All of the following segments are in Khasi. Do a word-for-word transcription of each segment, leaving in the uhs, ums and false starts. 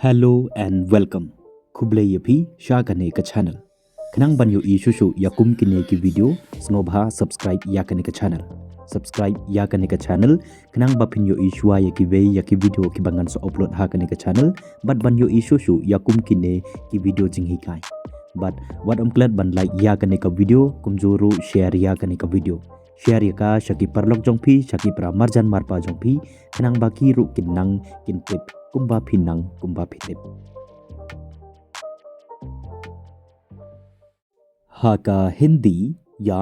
Hello and welcome. Khublei ïa phi sha kane ka channel. Khnang ban ïohi shuh shuh ïa kum kine ki video, sngewbha subscribe ïa kane ka channel. Subscribe ïa kane ka channel khnang ba phin ïohi shuwa ïa kiwei ïa ki video kiba ngan sa upload ha kane ka channel, bad ban ïohi shuh shuh ïa kum kine ki video jinghikai. Bad wat ym klet ban like ïa kane ka video, kumjuh ruh share ïa kane ka video. Share ïa ka sha ki paralok jong phi, sha ki para marjan marpa jong phi, khnang ba ki ruh kin nang kin tip kumba phi nang, kumba phi tip. Ha ka Hindi, ya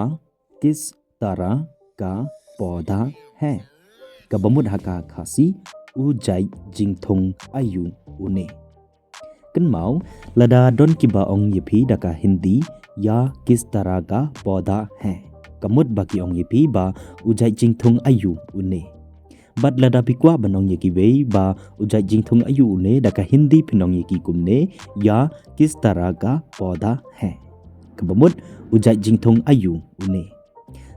kis tarah ka paudha hai? Kaba mut ha ka Khasi, u jait jingthung aïu une? Kynmaw, lada don kiba ong ïa phi da ka Hindi, ya kis tarah ka paudha hai? Ka mut ba ki ong ïa phi ba u jait jingthung aïu une. Bad lada phi kwah ban ong ïa kiwei ba u jait jingthung aïu une, da ka Hindi phin ong ïa ki kumne, ya kis tarah ka paudha hai? Kaba mut u jait jingthung aïu une.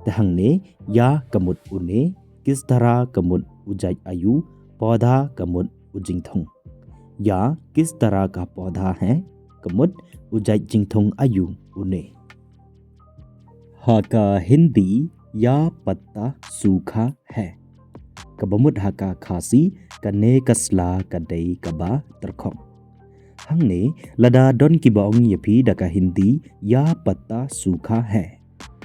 Te hangne, ya ka mut une, kis tarah ka mut u jait aïu, paudha ka mut u jingthung. Ya kis tarah ka paudha hai? Ka mut u jait jingthung aïu une. Ha ka Hindi, ya patta sukha hai? Kaba mut ha ka Khasi, kane ka sla ka dei kaba tyrkhong. Hangne, lada don kiba ong ïa phi da ka Hindi, ya patta sukha hai?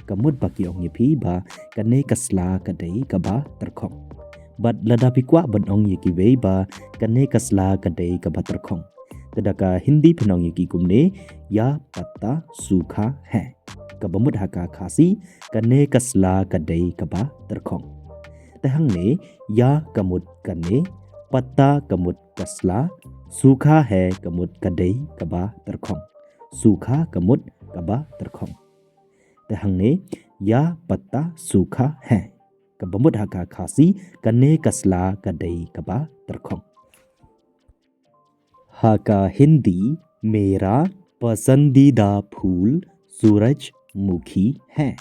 Ka mut ba ki ong ïa phi ba kane ka sla ka dei kaba tyrkhong. Bad lada phi kwah ban ong ïa kiwei ba kane ka sla ka dei kaba tyrkhong, te da ka Hindi phin ong ïa ki kumne, ya patta sukha hai? Kaba mut ha ka Khasi, kane ka sla ka dei kaba tyrkhong. Te hangne, ya ka mut kane, patta ka mut ka sla, sukha hai ka mut ka dei kaba tyrkhong. Sukha ka mut kaba tyrkhong. Te hangne, ya patta sukha hai? Kaba mut ha ka Khasi, kane ka sla ka dei kaba tyrkhong. Ha ka Hindi, mera pasandida phool surajmukhi hai?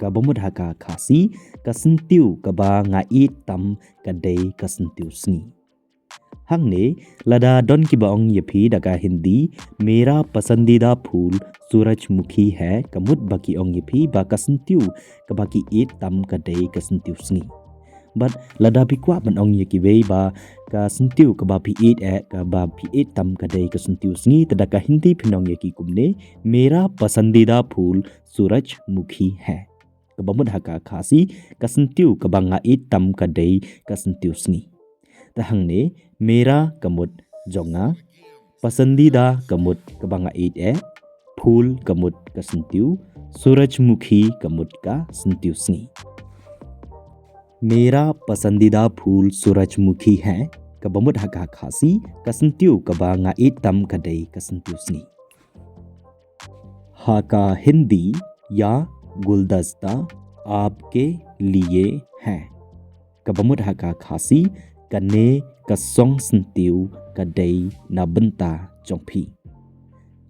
Kaba mut ha ka Khasi, ka syntiew kaba nga ïeit tam ka dei ka syntiew sngi. Hangne, lada don kiba ong ïa phi da ka Hindi, mera pasandida phool surajmukhi hai, ka mut ba ki ong ïa phi ba ka syntiew kaba ki ïeit tam ka dei ka syntiew sngi. Bad lada phi kwah ban ong ïa kiwei ba ka syntiew kaba phi ïeit, eh, kaba phi ïeit tam ka dei ka syntiew sngi, te da ka Hindi phin ong ïa ki kumne, mera pasandida phool surajmukhi hai? Kaba mut ha ka Khasi, ka syntiew kaba nga ïeit tam ka dei ka syntiew sngi. Te hangne, mera ka mut jong nga, pasandida ka mut kaba nga ïeit, eh, phool ka mut ka syntiew, surajmukhi ka mut ka syntiew sngi. Mera pasandida phool surajmukhi hai? Kaba mut ha ka Khasi, ka syntiew kaba nga ïeit tam ka dei ka syntiew sngi. Ha ka Hindi, ya guldasta aapke liye hai? Kaba mut ha ka Khasi, kane ka song syntiew ka dei na bynta jong phi.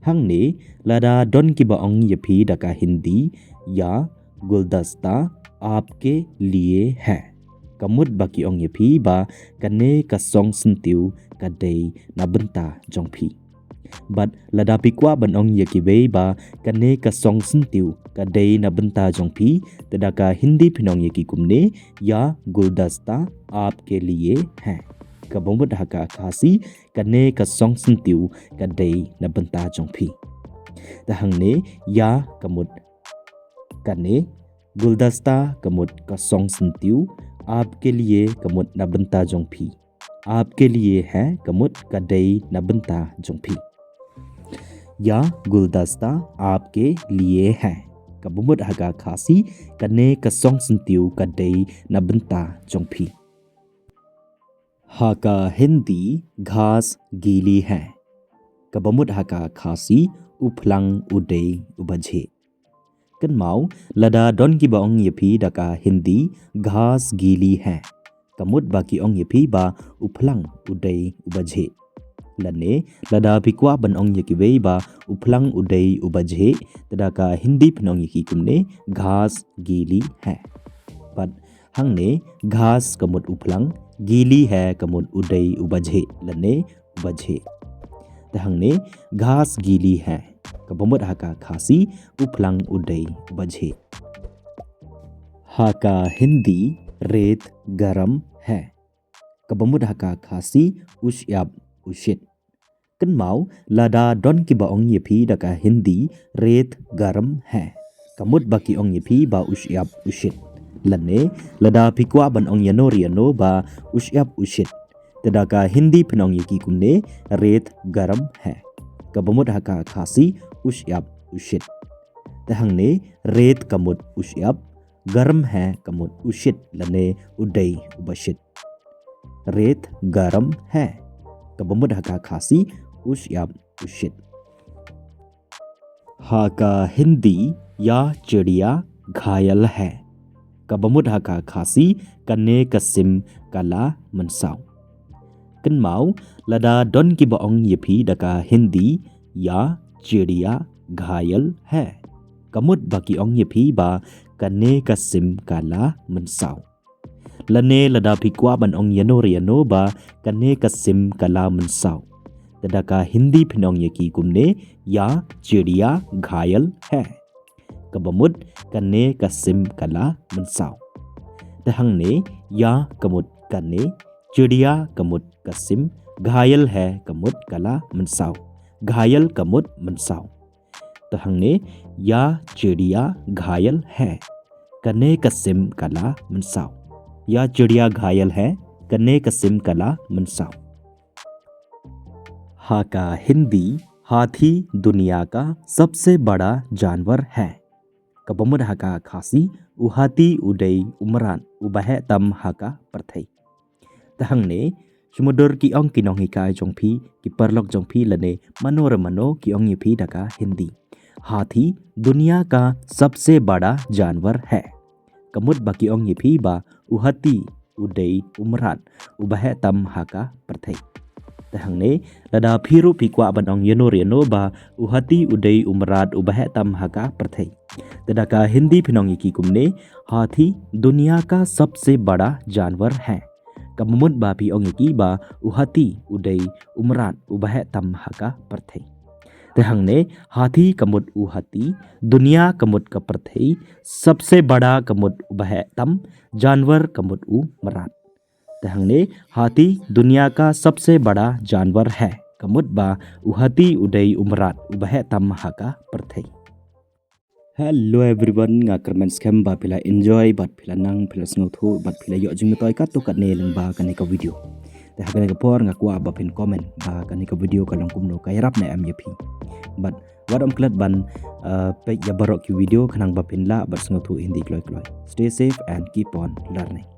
Hangne, lada don kiba ong ïa phi da ka Hindi, ya guldasta aapke liye hai? Ka mut ba ki ong ïa phi ba kane ka song syntiew ka dei na bynta jong phi. Bad lada phi kwah ban ong ïa kiwei ba kane ka song syntiew ka dei na bynta jong phi, te da ka Hindi phin ong ïa ki kumne, ya guldasta aapke liye hai? Kaba mut ha ka Khasi, kane ka song syntiew ka dei na bynta jong phi. Te hangne, ya ka mut kane, guldasta ka mut ka song syntiew, aapke liye ka mut na bynta jong phi. Aapke liye hai ka mut ka dei na bynta jong phi. Ya guldasta aapke liye hai? Kaba mut ha ka Khasi, kane ka song syntiew ka dei na bynta jong phi. Ha ka Hindi, ghas gili hai? Kaba mut ha ka Khasi, u phlang u dei uba jhieh. Kynmaw, lada don kiba ong ïa phi da ka Hindi, ghas gili hai? Ka mut ba ki ong ïa phi ba u phlang u dei uba jhieh. Lane, lada phi kwah ban ong ïa kiwei ba u phlang u dei uba jhieh, te da ka Hindi phin ong ïa ki kumne, ghas gili hai? Bad hangne, ghas ka mut u phlang, gili hai ka mut u dei uba jhieh, lane uba jhieh. Te hangne ghas gili hai, kaba mut ha ka Khasi u phlang u dei uba jhieh. Ha ka Hindi ret garam hai, kaba mut ha ka Khasi u shyiap u shit. Kynmaw, lada don kiba ong ïa phi da ka Hindi ret garam hai, ka mut ba ki ong ïa phi ba u shyiap u shit. Lane lada phi kwah ban ong ïano re ïano ba u shyiap u shit, te da ka Hindi phin ong ïa ki kumne, ret garam hai, kaba mut ha ka Khasi u shyiap u shit. Te hangne ret ka mut u shyiap, garam hai ka mut u shit lane u dei uba shit. Ret garam hai, kaba mut ha ka Khasi u shyiap u shit. Ha ka Hindi ya chidiya ghayal hai, kaba mut ha ka Khasi kane ka sim ka la mynsaw. Kynmaw, lada don kiba ong ïa phi da ka Hindi ya chidiya ghayal hai, ka mut ba ki ong ïa phi ba kane ka sim ka la mynsaw. Lane lada phi kwah ban ong ïano re ïano ba kane ka sim ka la mynsaw, te da ka Hindi phin ong ïa ki kumne, ya chidiya ghayal hai, kaba mut kane ka sim ka la mynsaw. Te hangne ya ka mut kane, chidiya ka mut ka sim, ghayal hai ka mut ka la mynsaw. Ghayal ka mut mynsaw. Te hangne ya chidiya ghayal hai, kane ka sim ka la mynsaw. Ya chidiya ghayal hai, kane ka sim ka la mynsaw. Ha ka Hindi hathi duniya ka sabse bada janwar hai, kaba mut ha ka Khasi u hati u dei u mrad uba heh tam ha ka pyrthei. Te hangne, shu mutdur ki ong ki nonghikai jong phi, ki paralok jong phi lane mano re mano ki ong ïa phi da ka Hindi, hathi duniya ka sabse bada janwar hai, ka mut ba ki ong ïa phi ba u hati u dei u mrad uba heh tam ha ka pyrthei. Te hangne, lada phi ruh phi kwah ban ong ïano re ïano ba u hati u dei u mrad uba heh tam ha ka pyrthei, te da ka Hindi phin ong ïa ki kumne, hathi duniya ka sabse bada janwar hai, kaba mut ba phi ong ïa ki ba u hati u dei u mrad uba heh tam ha ka pyrthei. Te hangne, hathi ka mut u hati, duniya ka mut ka pyrthei, sabse bada ka mut uba heh tam, janwar ka mut u mrad. Te hangne, hathi duniya ka sabse bada janwar hai, ka mut ba u hati u dei u mrad uba heh tam ha ka pyrthei. Hello everyone, nga kyrmen skhem ba phi la enjoy bad phi la nang, phi la sngewthuh bad phi la ïoh jingmyntoi katto katne lyngba kane ka video. Te ha kane ka por nga kwah ba phin comment ba kane ka video ka long kumno, ka ïarap ne em ïa phi. Bad wat ym klet ban, uh, peit ïa baroh ki video khnang ba phin lah bad sngewthuh Hindi kloi kloi. Stay safe and keep on learning.